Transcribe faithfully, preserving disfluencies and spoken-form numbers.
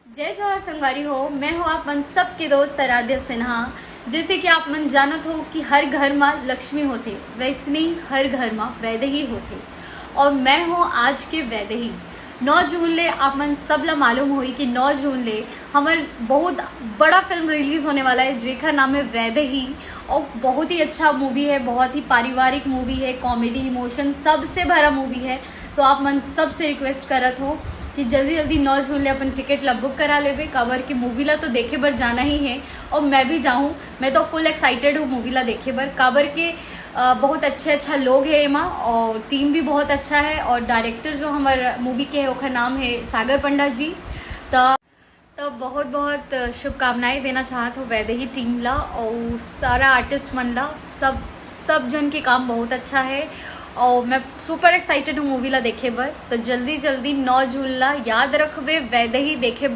जय जोहार संगवारी हो, मैं हूँ आप मन सबके दोस्त आराध्या सिन्हा। जैसे कि आप मन जानत हो कि हर घर मा लक्ष्मी होथे, वैसने ही हर घर मा वैदेही होथे। और मैं हूँ आज के वैदेही। नौ जून ले आप मन सब ला मालूम होही कि नौ जून ले हमर बहुत बड़ा फिल्म रिलीज होने वाला है, जेकर नाम है वैदेही। और बहुत ही अच्छा मूवी है, बहुत ही पारिवारिक मूवी है, कॉमेडी, इमोशन सबसे भरा मूवी है। तो आप मन सबसे रिक्वेस्ट करत हो कि जल्दी जल्दी नौ जून ले अपन टिकट ला बुक करा लेबे, काबर के मूवी ला तो देखे बर जाना ही है। और मैं भी जाऊँ, मैं तो फुल एक्साइटेड हूँ मूवी ला देखे बर, काबर के अ, बहुत अच्छे अच्छा लोग है एमा और टीम भी बहुत अच्छा है। और डायरेक्टर जो हमर मूवी के है, ओकर नाम है सागर पंडा जी। त तो बहुत बहुत शुभकामनाएं देना चाहत हो वैदेही टीम ला और सारा आर्टिस्ट मन ला। सब सब जन के काम बहुत अच्छा है और मैं सुपर एक्साइटेड हूँ मूवी ला देखे बर। तो जल्दी जल्दी नौ जून ला याद रखबे वैदेही देखे बर।